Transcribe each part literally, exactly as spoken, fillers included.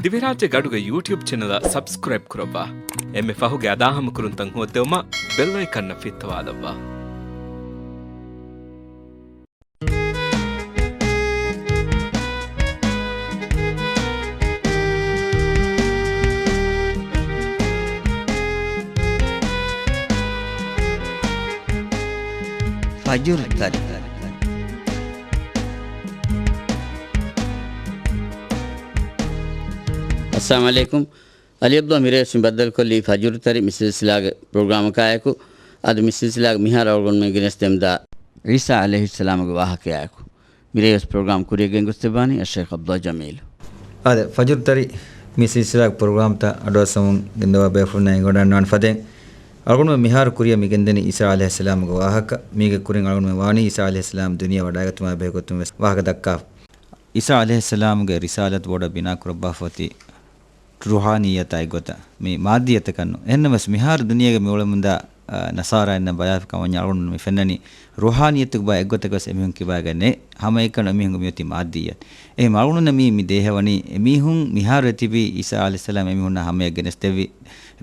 ދިވެހިރާއްޖޭގެ އަޑުގެ ޔޫޓިއުބް ޗެނަލަށް ސަބްސްކްރައިބް ކުރައްވާ. އެންމެ ފަހުގެ އަދާހަމަކުރުންތައް ހޯއްދެވުމަށް ބެލް އައިކަންއަށް ފިއްތަވާލައްވާ. ފަޖުރު ތަރި. އައްސަލާމު ޢަލައިކުމް. އަލީ ޢަބްދުﷲ މިރޭވެސް މި ބައްދަލުކޮށްލީ ފަޖުރު ތަރި މި ސިލްސިލާގެ ޕްރޮގްރާމަކާއެކު. އަދި މި ސިލްސިލާގެ މިހާރު އަޅުގަނޑުމެން ގެނެސްދެމުންދާ ޢީސާ ޢަލައިހިއްސަލާމުގެ ވާހަކަޔާއެކު. މިރޭވެސް ޕްރޮގްރާމް ކުރިޔަށް ގެންގޮސްދެއްވާނީ އައްޝައިޚް ޢަބްދުﷲ ޖަމީލު. އާދެ، ފަޖުރު ތަރި މި ސިލްސިލާގެ ޕްރޮގްރާމްތައް އަޑުއައްސަމުން ގެންދަވާ ބޭފުޅުންނާ އެނގިވަޑައިގަންނަވާނެ ފަދައިން، އަޅުގަނޑުމެން މިހާރު ކުރިޔަށް މި ގެންދަނީ ޢީސާ ޢަލައިހިއްސަލާމުގެ ވާހަކަ. މީގެ ކުރިން އަޅުގަނޑުމެން ވާނީ ޢީސާ ޢަލައިހިއްސަލާމް ދުނިޔެ ވަޑައިގަތުމާ ބެހޭގޮތުން ވެސް ވާހަކަ ދައްކާފަ. ޢީސާ ޢަލައިހިއްސަލާމުގެ ރިސާލަތު ބޮޑަށް ބިނާ ކުރައްވާފަ އޮތީ ރޫޙާނިއްޔަތާ އެއްގޮތަށް، މި މާއްދިއްޔަތަކަށް ނޫން. އެހެންނަމަވެސް، މިހާރު ދުނިޔޭގަ މި އުޅެމުންދާ، އަ، ނަޞާރާއިންނަށް ބަލާފިކަމަށް ވަންޏާ އަޅުގަނޑު މި ފެންނަނީ ރޫޙާނިއްޔަތުގެ ބައެއްގޮތަކަށް އެމީހުން ކިބާގަ ނެތް. ހަމައެކަނި އެމީހުންގެ މިއޮތީ މާއްދިއްޔަތް. އެހެން އަޅުގަނޑުންނަށް މީ، މި ދޭހަވަނީ އެމީހުން މިހާރު އެތިބީ ޢީސާ ޢަލައިހިއްސަލާމް އެމީހުންނާ ހަމަޔަށް ގެނެސްދެއްވި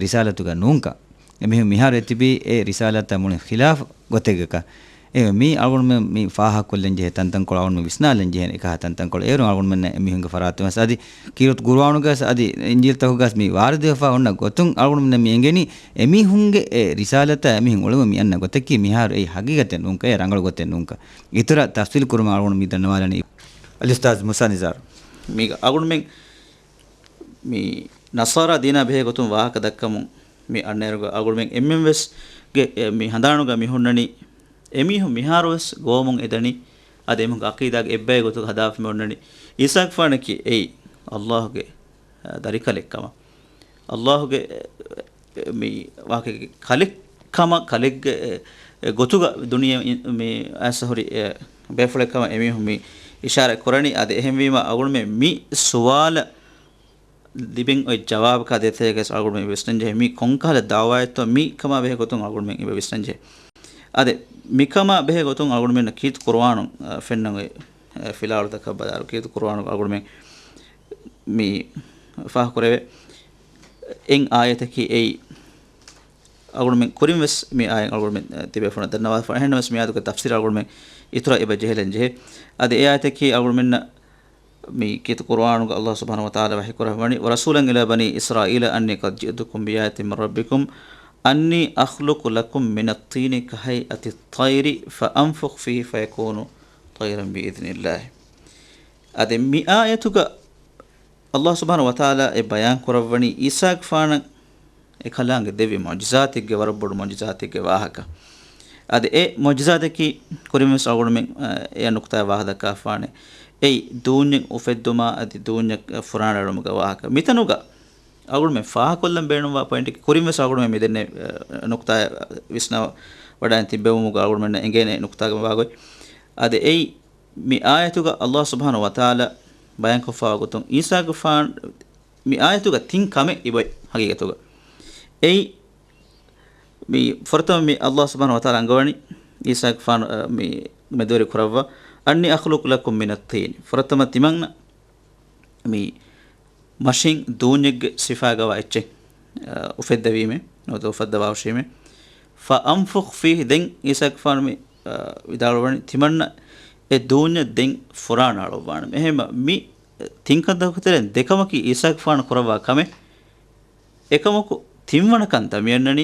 ރިސާލަތުގަ ނޫންކަން. އެމީހުން މިހާރު އެތިބީ އެ ރިސާލަތާ މުޅިން ޚިލާފު ގޮތެއްގަކަށް. އެ މީ އަޅުގަނޑުމެން މި ފާހަގަކޮށްލަން ޖެހޭ ތަންތަންކޮޅު، އަޅުގަނޑުމެން ވިސްނާލަން ޖެހޭ އެކަހަ ތަންތަންކޮޅު. އޭރު އަޅުގަނޑުމެންނަށް އެމީހުންގެ ފަރާތުން ވެސް އަދި ކީރިތި ޤުރުއާނުގަސް އަދި އިންޖީލްތަކުގަސް މި ވާރިދުވެފަ އޮންނަ ގޮތުން އަޅުގަނޑުމެންނަށް މި އެނގެނީ އެމީހުންގެ އެ ރިސާލަތާ އެމީހުން އުޅެމުން މި އަންނަ ގޮތަކީ މިހާރު އެއީ ޙަޤީޤަތެއް ނޫންކަން، އެ ރަނގަޅު ގޮތެއް ނޫންކަން. އިތުރަށް ތަފްޞީލް ކުރުމަށް އަޅުގަނޑު މި ދަންނަވާލަނީ އަލްއުސްތާޛް މޫސާ ނިޒާރު. މީގަ އަޅުގަނޑުމެން މި ނަޞާރާ ދީނާ ބެހޭ ގޮތުން ވާހަކަ ދައްކަމުން މި އަންނައިރުގަ އަޅުގަނޑުމެން އެންމެންވެސް ގެ، އެ، މި ހަނދާނުގަ މި ހުންނަނީ އެމީހުން މިހާރުވެސް ގޮވަމުން އެދަނީ އަދި އެމީހުންގެ ޢަޤީދާގެ އެއްބައެއް ގޮތުގަ ހަދާފަ މި އޮންނަނީ ޢީސާގެފާނަކީ އެއީ ﷲގެ، އަ، ދަރިކަލެއްކަމަށް. ﷲގެ، އެ، މި ވާހަކަ ކަލެއްކަމަށް ކަލެއްގެ، އެ، އެ ގޮތުގަ ދުނިޔެ މި އައިސް ހުރި، އެ، ބޭފުޅެއްކަމަށް އެމީހުން މި އިޝާރާތް ކުރަނީ. އަދި އެހެންވީމަ އަޅުގަނޑުމެން މި ސުވާލަށް ލިބިން އޮތް ޖަވާބަކާ ދޭތެރޭގަސް އަޅުގަނޑުމެން ވިސްނަން ޖެހޭ މީ ކޮންކަހަލަ ދަޢުވާއެއްތޯ މީ ކަމާ ބެހޭ ގޮތުން އަޅުގަނޑުމެން އެބަ ވިސްނަން ޖެހޭ. އަދި މިކަމާ ބެހޭ ގޮތުން އަޅުގަނޑުމެންނަށް ކީރިތި ޤުރުއާނުން، އަ، ފެންނަން އޮތް، އަ، ފިލާވަޅުތަކަށް ބަލާއިރު ކީރިތި ޤުރުއާނުގަ އަޅުގަނޑުމެން މި ފާހަގަކުރެވޭ އެއް އާޔަތަކީ އެއީ އަޅުގަނޑުމެން ކުރިން ވެސް މި އާޔަތް އަޅުގަނޑުމެން، އަ، ތިބޭފުޅުންނަށް ދަންނަވާފަ. އެހެންނަމަވެސް މި އާޔަތުގެ ތަފްސީރު އަޅުގަނޑުމެން އިތުރަށް އެބަ ޖެހިލަން ޖެހޭ. އަދި އެ އާޔަތަކީ އަޅުގަނޑުމެންނަށް މި ކީރިތި ޤުރުއާނުގަ ﷲ ސުބްޙާނަހޫ ވަތަޢާލާ ވަޙީކުރައްވަނީ، "ورسولا إلى بني إسرائيل أني قد جئتكم بآية من ربكم أني أخلق لكم من الطين كهيئة الطير فأنفخ فيه فيكون طيرا بإذن الله." އަދި މި އާޔަތުގަ ﷲ ސުބްޙާނަހޫ ވަތަޢާލާ އެ ބަޔާން ކުރައްވަނީ ޢީސާގެފާނަށް އެކަލާނގެ ދެއްވި މުޢުޖިޒާތެއްގެ، ވަރަށް ބޮޑު މުޢުޖިޒާތެއްގެ ވާހަކަ. އަދި އެ މުޢުޖިޒާތަކީ ކުރިންވެސް އަޅުގަނޑުމެން، އަ، އެ ނުކުތާ ވާހަކަ ދައްކާފާނެ. އެއީ ދޫންޏެއް އުފެއްދުމާ އަދި ދޫންޏެއް ފުރާނައެޅުމުގެ ވާހަކަ. މިތަނުގަ އަޅުގަނޑުމެން ފާހަގަކޮށްލަން ބޭނުންވާ ޕޮއިންޓަކީ ކުރިންވެސް އަޅުގަނޑުމެން މިދެންނެވި، އަ، ނުކުތާ ވިސްނާ ވަޑައިން ތިއްބެވުމުގަ އަޅުގަނޑުމެންނަށް އެނގޭނެ ނުކުތާގެ ވާގޮތް. އަދި އެއީ މި އާޔަތުގަ ﷲ ސުބްޙާނަހޫ ވަތަޢާލާ ބަޔާންކޮށްފާވާ ގޮތުން ޢީސާގެފާނު، މި އާޔަތުގަ ތިން ކަމެއް އިބޮތް ޙަޤީޤަތުގަ. އެއީ މި ފުރަތަމަ މި ﷲ ސުބްޙާނަހޫ ވަތަޢާލާ އަންގަވަނީ ޢީސާގެފާނު، އަ، މި މެދުވެރި ކުރައްވާ، "أني أخلق لكم من الطين." ފުރަތަމަ ތިމަންނަށް މި މަށިން ދޫންޏެއްގެ ސިފާގަވާ އެއްޗެއް، އަ، އުފެއްދެވީމޭ، ނުވަތަ އުފައްދަވާހުށީމޭ. "فأنفخ فيه." ދެން ޢީސާގެފާނު މި، އަ، ވިދާޅުވަނީ ތިމަންނަ އެ ދޫންޏަށް ދެން ފުރާނަ އަޅުއްވާނަމޭ. އެހެންމަ މި ތިން ކަންތަކުގެ ތެރެއިން ދެކަމަކީ ޢީސާގެފާނު ކުރައްވާ ކަމެއް. އެކަމަކު ތިންވަނަ ކަންތައް މިއަންނަނީ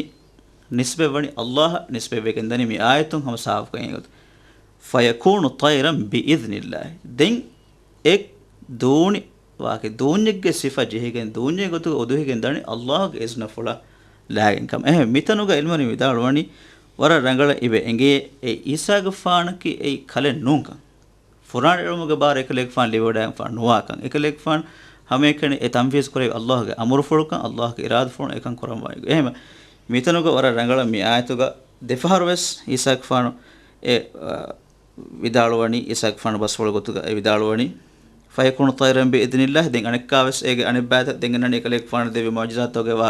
ނިސްބަތްވަނީ ﷲ އަށް ނިސްބަތްވެގެންދަނީ މި އާޔަތުން ހަމަ ސާފުކަން އެނގޭ ގޮތަށް. "فيكون طيرا بإذن الله." ދެން އެ ދޫނި ވާކި ދޫންޏެއްގެ ސިފަ ޖެހިގެން ދޫންޏެއް ގޮތުގަ އުދުހިގެން ދަނީ ﷲގެ އިޒްނަފުޅަށް ލާގެން ކަމަށް. އެހެން މިތަނުގަ ޢިލްމުވެރިން ވިދާޅުވަނީ ވަރަށް ރަނގަޅަށް އިވޭ އެނގޭ އެ ޢީސާގެފާނަކީ އެއީ ކަލެއް ނޫންކަން. ފުރާނަ އެޅުމުގެ ބާރު އެކަލޭގެފާނަށް ލިބިވަޑައިގެންފާ ނުވާކަން، އެކަލޭގެފާނު ހަމައެކަނި އެ ތަންފީޒު ކުރެވި ﷲގެ އަމުރުފުޅުކަން، ﷲގެ އިރާދަފުޅުން އެކަން ކުރަންވާ. އެހެން މިތަނުގަ ވަރަށް ރަނގަޅަށް މި އާޔަތުގަ ދެފަހަރު ވެސް ޢީސާގެފާނު އެ، އަ، ވިދާޅުވަނީ، ޢީސާގެފާނު ބަސްފުޅު ގޮތުގަ އެ ވިދާޅުވަނީ، "فيكون طيرا بإذن الله." ދެން އަނެއްކާވެސް އޭގެ އަނެއްބައިތައް ދެން އަންނަނީ އެކަލޭގެފާނު ދެއްވި މުޢުޖިޒާތުގެ ވާ،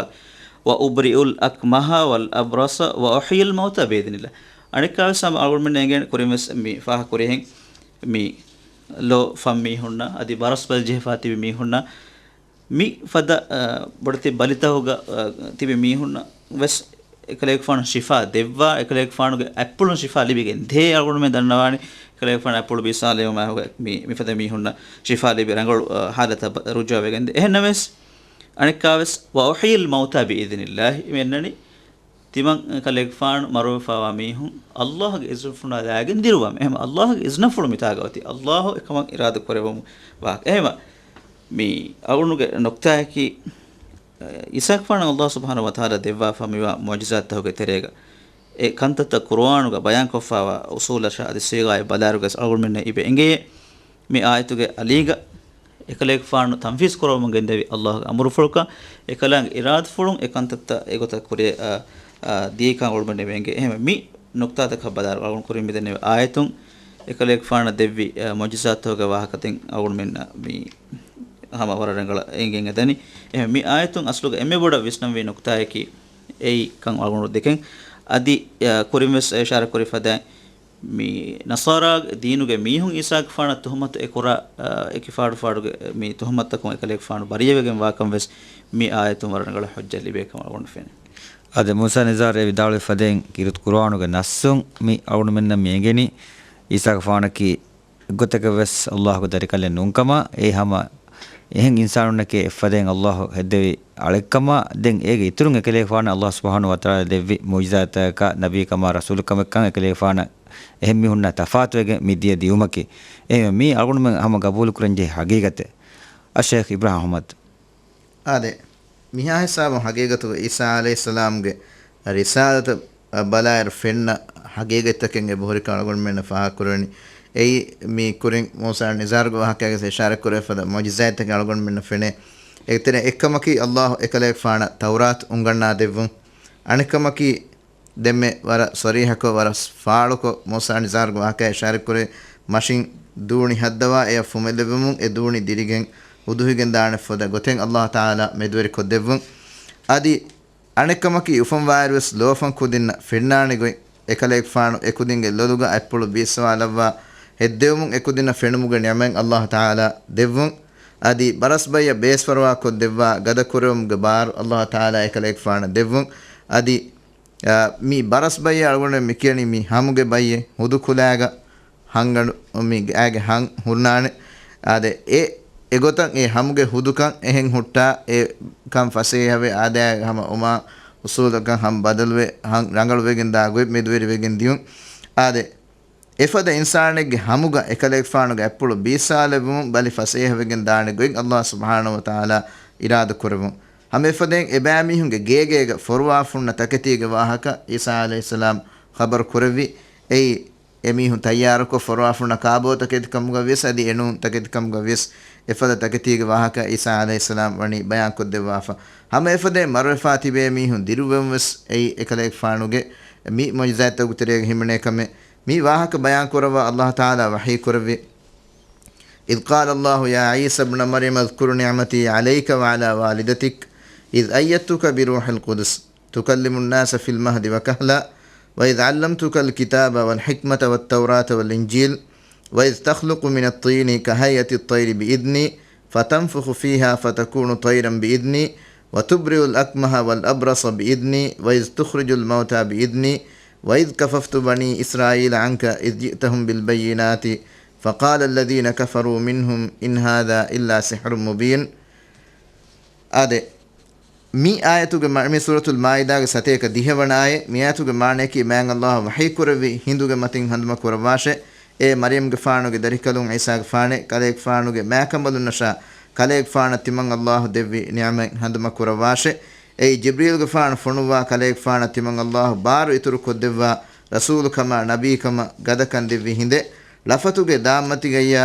"وأبرئ الأكمه والأبرص وأحيي الموتى بإذن الله." އަނެއްކާވެސް ހަމަ އަޅުގަނޑުމެން އެނގޭނެ ކުރިންވެސް މި ފާހަގަކުރިހެން މި ލޯ ފަން މީހުންނަށް އަދި ބަރަސްބަލި ޖެހިފާ ތިބި މީހުންނަށް މި ފަދަ، އަ، ބޮޑެތި ބަލިތަކުގަ، އަ، ތިބި މީހުންނަށް ވެސް އެކަލޭގެފާނު ޝިފާ ދެއްވާ، އެކަލޭގެފާނުގެ އަތްޕުޅުން ޝިފާ ލިބިގެން ދޭ. އަޅުގަނޑުމެން ދަންނަވާނެ، އެކަލޭގެފާނު އަތްޕުޅު ބިސާލެވުމާ މި، މިފަދަ މީހުންނަށް ޝިފާ ލިބި ރަނގަޅު، އަ، ހާލަތަށް ބަ-، ރުޖޫޢަވެގެން ދޭ. އެހެންނަމަވެސް، އަނެއްކާވެސް، "وأحيي الموتى بإذن الله" މި އަންނަނީ، ތިމަން ކަލޭގެފާނު މަރުވެފާވާ މީހުން ﷲ ގެ އިޒުނަފުޅާ ލާގެން ދިރުވާމެ. އެހެމަ ﷲ ގެ އިޒުނަފުޅު މިތާގަ އޮތީ. ﷲ އެކަމަށް އިރާދަ ކުރެވުމު ވާހަކަ. އެހެމަ މި އަޅުގަނޑުގެ ނުކްތާއަކީ، އަ، އީސާގެފާނަށް ﷲ ސުބްޙާނަހޫ ވަތަޢާލާ ދެއްވާފަ މިވާ މުޢުޖިޒާތްތަކުގެ ތެރޭގަ އެ ކަންތައްތައް ޤުރުއާނުގަ ބަޔާންކޮށްފާވާ އުޞޫލަށާ އަދި ސީޣާއެއް ބަލާއިރުގަސް އަޅުގަނޑުމެންނަށް އިބެ އެނގޭ. މި އާޔަތުގެ އަލީގަ އެކަލޭގެފާނު ތަންފީޒް ކުރައްވަމުން ގެންދެވި ﷲ ގެ އަމުރުފުޅުކަން، އެކަލާނގެ އިރާދަފުޅުން އެ ކަންތައްތައް އެގޮތަށް ކުރިއަށް، އާ، އާ، ދިޔައީކަން އަޅުގަނޑުމެން އެނގޭ. އެހެން މި ނުކްތާތަކަށް ބަލާއިރު އަޅުގަނޑު ކުރިން މިދެންނެވި އާޔަތުން އެކަލޭގެފާނަށް ދެއްވި، އާ، މުޢުޖިޒާތްތަކުގެ ވާހަކަތައް އަޅުގަނޑުމެންނަށް މި ހަމަ ވަރަށް ރަނގަޅަށް އެނގިގެން އެދަނީ. އެހެން މި އާޔަތުން އަސްލުގަ އެންމެ ބޮޑަށް ވިސްނަންވީ ނުކްތާއަކީ އެއީ ކަން އަޅުގަނޑު ދެކެން. އަދި، އާ، ކުރިންވެސް އިޝާރާތް ކުރި ފަދައިން، މި ނަޞާރާ ދީނުގެ މީހުން އީސާގެފާނަށް ތުހުމަތު އެ ކުރާ، އެކި ފާޑު ފާޑުގެ މި ތުހުމަތަކުން އެކަލޭގެފާނު ބަރީއަވެގެން ވާކަން ވެސް މި އާޔަތުން ވަރަށް ރަނގަޅަށް ޙުއްޖަ ލިބޭ ކަމަށް އަޅުގަނޑު ފެނޭ. އާދެ، މޫސާ ނިޒާރު އެ ވިދާޅުވި ފަދައިން ކީރިތި ޤުރުއާނުގެ ނައްސުން މި އަޅުގަނޑުމެންނަށް މި އެނގެނީ އީސާގެފާނަކީ އެއްގޮތަކަށް ވެސް ﷲ ގެ ދަރިކަލެއް ނޫންކަމަށް. އެ ހަމަ އެހެން އިންސާނުންނަކީ އެއްފަދައިން ﷲ ހެއްދެވި އަޅެއްކަމަށް. ދެން އޭގެ އިތުރުން އެކަލޭގެފާނަށް ﷲ ސުބްޙާނަހޫ ވަތަޢާލާ ދެއްވި މުޢުޖިޒާތަކަށް ނަބީކަމާ ރަސޫލުކަމެއްކަން އެކަލޭގެފާނަށް އެހެން މީހުންނާ ތަފާތުވެގެން މި ދިޔަ ދިޔުމަކީ. އެހެންވެ މީ އަޅުގަނޑުމެން ހަމަ ގަބޫލުކުރަންޖެހޭ ހަގީގަތެއް. އައްޝައިޚް އިބްރާހިމް އަޙްމަދު. އާދެ، މިހާ ހިސާބުން ހަގީގަތުގަ އީސާ ޢަލައިހިއްސަލާމްގެ ރިސާލަތަށް ބަލާއިރު ފެންނަ ހަގީގަތްތަކެއް އެބަހުރިކަން އަޅުގަނޑުމެންނަށް ފާހަގަކުރެވެނީ. އެއީ މި ކުރިން މޫސާ ނިޒާރުގެ ވާހަކައިގަސް އިޝާރަތް ކުރެވިފަދަ މުޢުޖިޒާތްތަކެއް އަޅުގަނޑުމެންނަށް ފެނޭ. އޭގެތެރެއިން އެއްކަމަކީ ﷲ އެކަލޭގެފާނަށް ތައުރާތު އުނގަންނާ ދެއްވުން. އަނެއްކަމަކީ ދެންމެ ވަރަށް ޞަރީޙަކޮށް، ވަރަށް ފާޅުކޮށް މޫސާ ނިޒާރުގެ ވާހަކައި އިޝާރަތްކުރި މަށިން ދޫނި ހައްދަވާ އެއަށް ފުމެލެއްވުމުން އެ ދޫނި ދިރިގެން ހުދުހިގެން ދާނެ ފަދަ ގޮތެއް ﷲ ތަޢާލާ މެދުވެރިކޮށްދެއްވުން. އަދި އަނެއްކަމަކީ އުފަންވާއިރުވެސް ލޯފަން ކުދިންނަށް ފެންނާނެ ގޮތް، އެކަލޭގެފާނު އެކުދިންގެ ލޮލުގަ އަތްޕުޅު ބީއްސަވާލައްވާ ހެއްދެވުމުން އެކުދިންނަށް ފެނުމުގެ ނިޢުމަތް ﷲ ތަޢާލާ ދެއްވުން. އަދި ބަރަސްބައްޔަށް ބޭސްފަރުވާކޮށްދެއްވާ ގަދަކުރެވުމުގެ ބާރު ﷲ ތަޢާލާ އެކަލޭގެފާނަށް ދެއްވުން. އަދި އާ، މި ބަރަސްބައްޔަށް އަޅުގަނޑު މިކިޔަނީ މި ހަމުގެ ބައްޔެއް ހުދު ކުލައިގަ ހަންގަނޑު މި ގާގެ ހަން ހުންނާނެ. އާދެ، އެ، އެގޮތަށް އެ ހަމުގެ ހުދުކަން އެހެން ހުއްޓާ، އެ ކަން ފަސޭހަވެ އާދައިގެ ހަމަ އުމާ އުސޫލަކަށް ހަމަ ބަދަލުވެ ހަން ރަނގަޅުވެގެން ދާ ގޮތް މެދުވެރިވެގެން ދިޔުން. އާދެ، އެފަދަ އިންސާނެއްގެ ހަމުގަ އެކަލޭގެފާނުގެ އަތްޕުޅު ބީއްސާލެއްވުމުން ބަލި ފަސޭހަވެގެން ދާނެ ގޮތް ﷲ ސުބްޙާނަހޫ ވަތަޢާލާ އިރާދަ ކުރެވުން. ހަމަ އެފަދައިން އެބައިމީހުންގެ ގޭގޭގަ ފޮރުވާފުންނަ ތަކެތީގެ ވާހަކަ އީސާ ޢަލައިހިއްސަލާމް ޚަބަރު ކުރެއްވި. އެއީ، އެމީހުން ތައްޔާރުކޮށް ފޮރުވާފުންނަ ކާބޯ ތަކެތިކަމުގަ ވިޔަސް އަދި އެނޫން ތަކެތިކަމުގަ ވިޔަސް އެފަދަ ތަކެތީގެ ވާހަކަ އީސާ ޢަލައިހިއްސަލާމް ވަނީ ބަޔާންކޮށްދެއްވާފަ. ހަމަ އެފަދައިން މަރުވެފާ ތިބޭ މީހުން ދިރުވެވުން ވެސް އެއީ އެކަލޭގެފާނުގެ މި މުޢުޖިޒާތްތަކުގެ ތެރޭގަ ހިމެނޭ ކަމެއް. މި ވާހަކަ ބަޔާންކުރައްވާ ﷲ ތަޢާލާ ވަޙީ ކުރެއްވި، "إذ قال الله يا عيسى ابن مريم اذكر نعمتي عليك وعلى والدتك إذ أيدتك بروح القدس تكلم الناس في المهد وكهلا وإذ علمتك الكتاب والحكمة والتوراة والإنجيل وإذ تخلق من الطين كهيئة الطير بإذني فتنفخ فيها فتكون طيرا بإذني وتبرئ الأكمه والأبرص بإذني وإذ تخرج الموتى بإذني وإذ كففت بني إسرائيل عنك إذ جئتهم بالبينات فقال الذين كفروا منهم إن هذا إلا سحر مبين." އާދެ، މި އާޔަތުގެ މަ-، މި ސޫރަތުލް މާއިދާގެ ސަތޭކަ ދިހަވަނަ އާޔަތް. މި އާޔަތުގެ މާނަޔަކީ މާތް ﷲ ވަޙީކުރެއްވި ހިނދުގެ މަތިން ހަނދުމަ ކުރައްވާށޭ. އޭ މަރްޔަމްގެފާނުގެ ދަރިކަލުން ޢީސާގެފާނެއް، ކަލޭގެފާނުގެ މާކަނބަލުންނަށާ ކަލޭގެފާނަށް ތިމަން ﷲ ދެއްވި ނިޢުމަތް ހަނދުމަ ކުރައްވާށޭ. އެއީ ޖިބްރީލްގެފާނު ފޮނުއްވާ ކަލޭގެފާނަށް ތިމަން ﷲ ބާރު އިތުރު ކޮށްދެއްވާ ރަސޫލުކަމާ ނަބީކަމަށް ގަދަކަން ދެއްވި ހިނދެއް. ޅަފަތުގެ ދާންމަތިގައްޔާ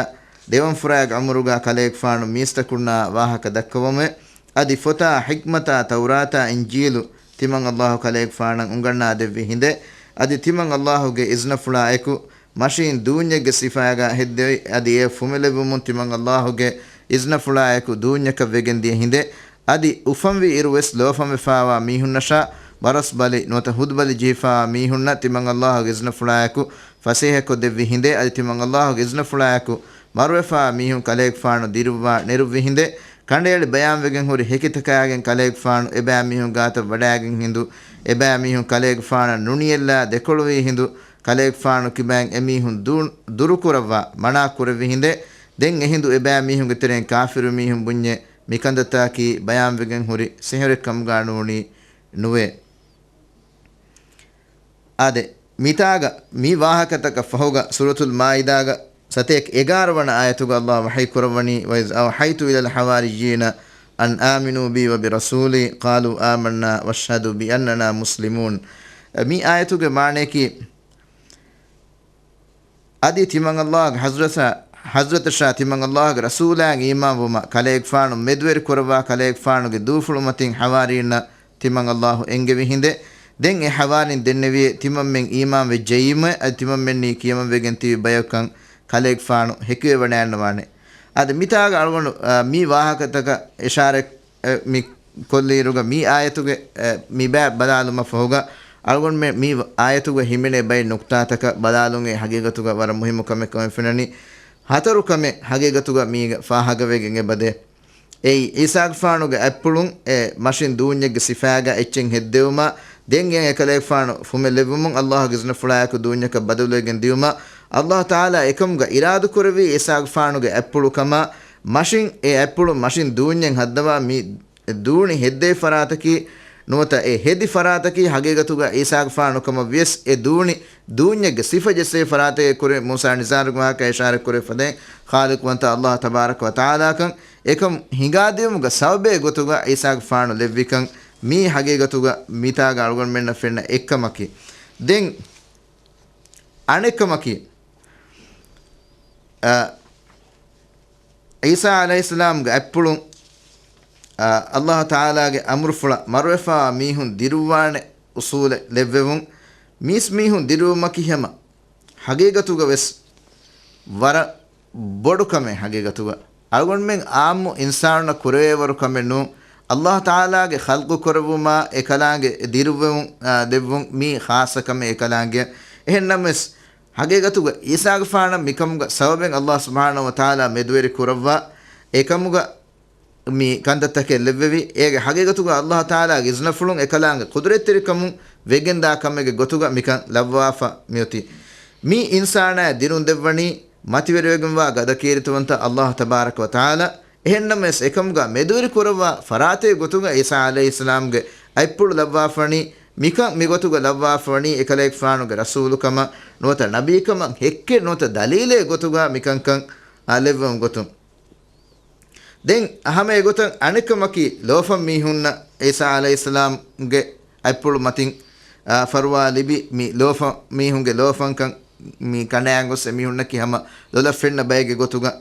ދެވަން ފުރާގެ ޢުމުރުގަ ކަލޭގެފާނު މީސްތަކުންނާ ވާހަކަ ދައްކަވަމެވެ. އަދި ފޮތާ، ޙިކްމަތާ، ތައުރާތާ، އިންޖީލު ތިމަން ﷲ ކަލޭގެފާނަށް އުނގަންނާ ދެއްވި ހިނދެއް. އަދި ތިމަން ﷲ ގެ އިޒްނަފުޅާ އެކު މަށީން ދޫންޏެއްގެ ސިފައިގަ ހެއްދެވި، އަދި އެ ފުމެލެއްވުމުން ތިމަން ﷲ ގެ އިޒްނަފުޅާ އެކު ދޫންޏަކަށް ވެގެން ދިޔަ ހިނދެއް. އަދި އުފަންވި އިރު ވެސް ލޯފަންވެފާވާ މީހުންނަށާ ބަރަސް ބަލި ނުވަތަ ހުދުބަލި ޖެހިފާވާ މީހުންނަށް ތިމަން ﷲ ގެ އިޒްނަފުޅާ އެކު ފަސޭހަކޮށް ދެއްވި ހިނދެއް. އަދި ތިމަން ﷲ ގެ އިޒްނަފުޅާ އެކު މަރުވެފާވާ މީހުން ކަލޭގެފާނު ދިރުއްވާ ނެރުއްވި ހިނދެއް. ކަނޑައެޅި ބަޔާންވެގެން ހުރި ހެކިތަކާގެން ކަލޭގެފާނު އެބައިމީހުން ގާތަށް ވަޑައިގެން ހިނދު، އެބައިމީހުން ކަލޭގެފާނަށް ނުނިޔެއްލާ ދެކޮޅުވީ ހިނދު، ކަލޭގެފާނު ކިބައިން އެމީހުން ދޫ-، ދުރުކުރައްވާ މަނާ ކުރެއްވި ހިނދެއް. ދެން އެހިނދު އެބައިމީހުންގެ ތެރެއިން ކާފިރު މީހުން ބުންޏޭ، މިކަންތައްތަކީ ބަޔާންވެގެން ހުރި ސިހުރެއް ކަމުގަ ނޫނީ ނުވޭ. އާދެ، މިތާގަ މި ވާހަކަތަކަށް ފަހުގަ ސޫރަތުލް މާއިދާގަ ސަތޭކަ އެގާރަ ވަނަ އާޔަތުގަ ﷲ ވަޙީ ކުރައްވަނީ، وَإِذْ أَوْحَيْتُ إِلَى الْحَوَارِيِّينَ أَنْ آمِنُوا بِي وَبِرَسُولِي قَالُوا آمَنَّا وَاشْهَدْ بِأَنَّنَا مُسْلِمُونَ. މި އާޔަތުގެ މާނަޔަކީ، އަދި ތިމަން ﷲ ގެ ޙަޟްރަތަށާ، ޙަޟްރަތަށާ ތިމަން ﷲ ގެ ރަސޫލާއަށް އީމާންވުމަށް ކަލޭގެފާނު މެދުވެރި ކުރައްވާ ކަލޭގެފާނުގެ ދޫފުޅުމަތިން ޙަވާރީންނަށް ތިމަން ﷲ އެންގެވި ހިނދެއް. ދެން އެ ޙަވާރީން ދެންނެވިއޭ ތިމަންމެން އީމާން ވެއްޖައީމޭ، އަދި ތިމަންމެންނީ ކިޔަމަންވެގެން ތިބި ބަޔަކަން ކަލޭގެފާނު ހެކިވެވަޑައިގަންނަވާނެ. އަދި މިތާގަ އަޅުގަނޑު، އާ، މި ވާހަކަތަކަށް އިޝާރަތް އެ، މި ކޮށްލިއިރުގަ މި އާޔަތުގެ، އެ، މި ބައި ބަލާލުމަށް ފަހުގަ، އަޅުގަނޑުމެން މި އާޔަތުގަ ހިމެނޭ ބައެއް ނުކްތާތަކަށް ބަލާލުން އެ ހަގީގަތުގަ ވަރަށް މުހިއްމު ކަމެއް ކަމަށް ފެންނަނީ. ހަތަރު ކަމެއް ހަގީގަތުގަ މީގަ ފާހަގަވެގެން އެބަދޭ. އެއީ، އީސާގެފާނުގެ އަތްޕުޅުން އެ މަށިން ދޫންޏެއްގެ ސިފައިގަ އެއްޗެއް ހެއްދެވުމާ، ދެން އެ އެކަލޭގެފާނު ފުމެއް ލެއްވުމުން ﷲ ގެ އިޒުނަފުޅާއެކު ދޫންޏަކަށް ބަދަލުވެގެން ދިޔުމާ، ﷲ ތަޢާލާ އެކަމުގަ އިރާދަކުރެއްވީ އީސާގެފާނުގެ އަތްޕުޅު ކަމާ، މަށިން އެ އަތްޕުޅު މަށިން ދޫންޏެއް ހައްދަވާ މި ދޫނި ހެއްދެވި ފަރާތަކީ ނުވަތަ އެ ހެދި ފަރާތަކީ ހަގީގަތުގަ އީސާގެފާނު ކަމަށް ވިޔަސް އެ ދޫނި ދޫންޏެއްގެ ސިފަ ޖެއްސެވި ފަރާތެއް ކުރިން މޫސާ ނިޒާރުގެ ވާހަކަ އިޝާރަތް ކުރެވި ފަދައިން ޚާލިޤުވަންތަ ﷲ ތަބާރަކަ ވަތަޢާލާކަން އެކަން ހިނގާދިޔުމުގަ ސަބަބެއް ގޮތުގަ އީސާގެފާނު ލެއްވިކަން މީ ހަގީގަތުގަ މިތާގަ އަޅުގަނޑުމެންނަށް ފެންނަ އެއްކަމަކީ. ދެން އަނެއްކަމަކީ، އަ، ޢީސާ ޢަލައިހިއްސަލާމްގެ އަތްޕުޅުން، އަ، ﷲ ތަޢާލާގެ އަމުރުފުޅަށް މަރުވެފާ މީހުން ދިރުއްވާނެ އުޞޫލެއް ލެއްވެވުން. މީސް މީހުން ދިރުވުމަކީ ހަމަ ހަގީގަތުގަ ވެސް ވަރަށް ބޮޑު ކަމެއް ހަގީގަތުގަ. އަޅުގަނޑުމެން ޢާއްމު އިންސާނުންނަށް ކުރެވޭވަރު ކަމެއް ނޫން. ﷲ ތަޢާލާގެ ޚަލްޤު ކުރެއްވުމާ، އެކަލާނގެ ދިރުއްވެވުން، އާ، ދެއްވުން މީ ޚާއްޞަ ކަމެއް އެކަލާނގެ. އެހެންނަމަވެސް، ހަގީގަތުގަ އީސާގެފާނަށް މިކަމުގަ ސަބަބެއް ﷲ ސުބްޙާނަހޫ ވަތަޢާލާ މެދުވެރި ކުރައްވާ، އެކަމުގަ މި ކަންތައްތަކެއް ލެއްވެވި. އޭގެ ހަގީގަތުގަ ﷲ ތަޢާލާގެ އިޒުނަފުޅުން އެކަލާނގެ ޤުދުރަތްތެރިކަމުން ވެގެންދާ ކަމެއްގެ ގޮތުގަ މިކަން ލައްވާފަ މިއޮތީ. މި އިންސާނާއަށް ދިރުން ދެއްވަނީ މަތިވެރިވެގެންވާ ގަދަ ކީރިތިވަންތަ ﷲ ތަބާރަކަ ވަތަޢާލާ. އެހެންނަމަވެސް، އެކަމުގަ މެދުވެރި ކުރައްވާ ފަރާތެއް ގޮތުގަ ޢީސާ ޢަލައިހިއްސަލާމްގެ އަތްޕުޅު ލައްވާފަނީ، މިކަން މިގޮތުގަ ލައްވާފަވަނީ އެކަލޭގެފާނުގެ ރަސޫލުކަމަށް ނުވަތަ ނަބީކަމަށް ހެއްކެއް ނުވަތަ ދަލީލެއް ގޮތުގަ މިކަންކަން، އާ، ލެއްވުން ގޮތުން. ދެން ހަމަ އެގޮތަށް އަނެއްކަމަކީ، ލޯފަން މީހުންނަށް ޢީސާ ޢަލައިހިއްސަލާމްގެ އަތްޕުޅު މަތިން، އާ، ފަރުވާ ލިބި، މި ލޯފަން މީހުންގެ ލޯފަންކަން މި ކަނޑައަޅާ ގޮސް އެމީހުންނަކީ ހަމަ ލޮލަށް ފެންނަ ބައެއްގެ ގޮތުގަ،